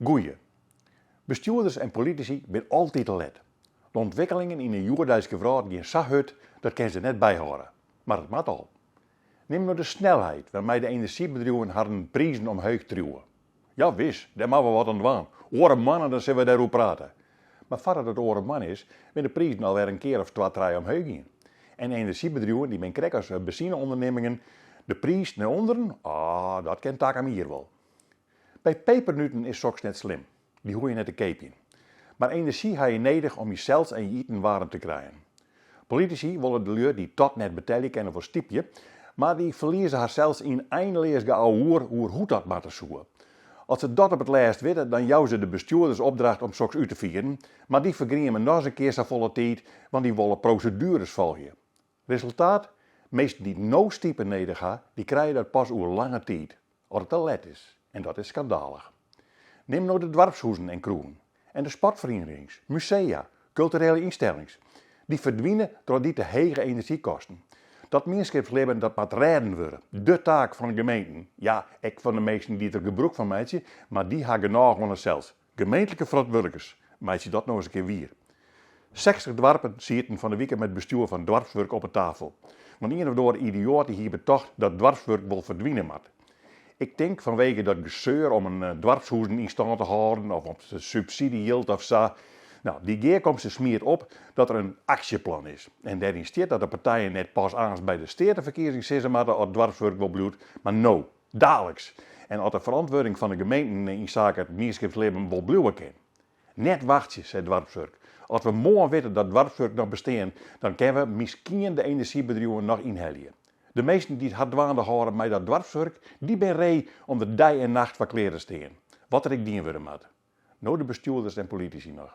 Goeie. Bestjoerders en politisy binne altyd te let. De ûntwikkelingen yn 'e hjoeddeiske wrâld gean sa hurd, dat kin se net byhâlde. Mar it moat al. Nim no de snelheid wêrmei de enerzjybedriuwen harren prizen omheech triuwe. Ja wis, dêr moatte we wat oan dwaan. Oare moanne dan sille we dêroer prate. Mar foardat it oare moanne is, binne de prizen alwer in kear of twa, trije omheech gien. En enerzjybedriuwen dy binne krekt as benzineûndernimmingen, de priis nei ûnderen, ah, dat kin takom jier wol. By pepernuten is soks net slim, dy hoege je net te keapjen. Mar enerzjy ha je nedich om jesels en je iten waarm te krijen. Politisy wolle de lju dy't dat net betelje kinne wol stypje, mar dy ferlieze harsels yn einleas geouwehoer oer hoe't dat moatte soe. As se dat op it lêst witte, dan jouwe se de bestjoerders opdracht om soks út te fieren, mar dy fergrieme nochris in kear safolle tiid, want dy wolle prosedueres folgje. Resultaat, minsken dy't no stipe nedich ha, dy krije dat pas oer lange tiid, as it te let is. En dat is skandalich. Nim no de doarpshûzen en kroegen. En de sportferienigings, musea, kulturele ynstellings. Dy ferdwine troch dy te hege enerzjykosten. Dat mienskipslibben dat moat rêden wurde. De taak fan de gemeenten. Ja, ek fan de minsken dy't der gebrûk fan meitsje, mar dy ha genôch oan harsels. Gemeentlike ferantwurdlikens, meitsje dat no ris in kear wier. 60 doarpen sieten fan 'e wike mei it bestjoer fan Doarpswurk op 'e tafel. Want ien of oare idioat dy hie betocht dat Doarpswurk wol ferdwine moat. Ik tink fanwege dat geseur om in doarpshûzen yn stân te hâlden of om subsydzjejild of sa. No, dy gearkomste smiet op dat der in aksjeplan is. En dêryn stiet dat de partijen net pas aanst by de steateferkiezing sizze moatte oft Doarpswurk wol bliuwt, mar no. Daliks. En oft de ferantwurding fan de gemeenten yn sake it mienskipslibben wol bliuwe kin. Net wachtsje, seit Doarpswurk. As we moarn witte dat Doarpswurk noch bestean, dan kinne we miskien de enerzjybedriuwen noch ynhelje. De minsken dy't har dwaande hâlde mei dat Doarpswurk, dy bin ree om der dei en nacht foar klear te stean. Wat der ek dien wurde moat. No de bestjoerders en politisy noch.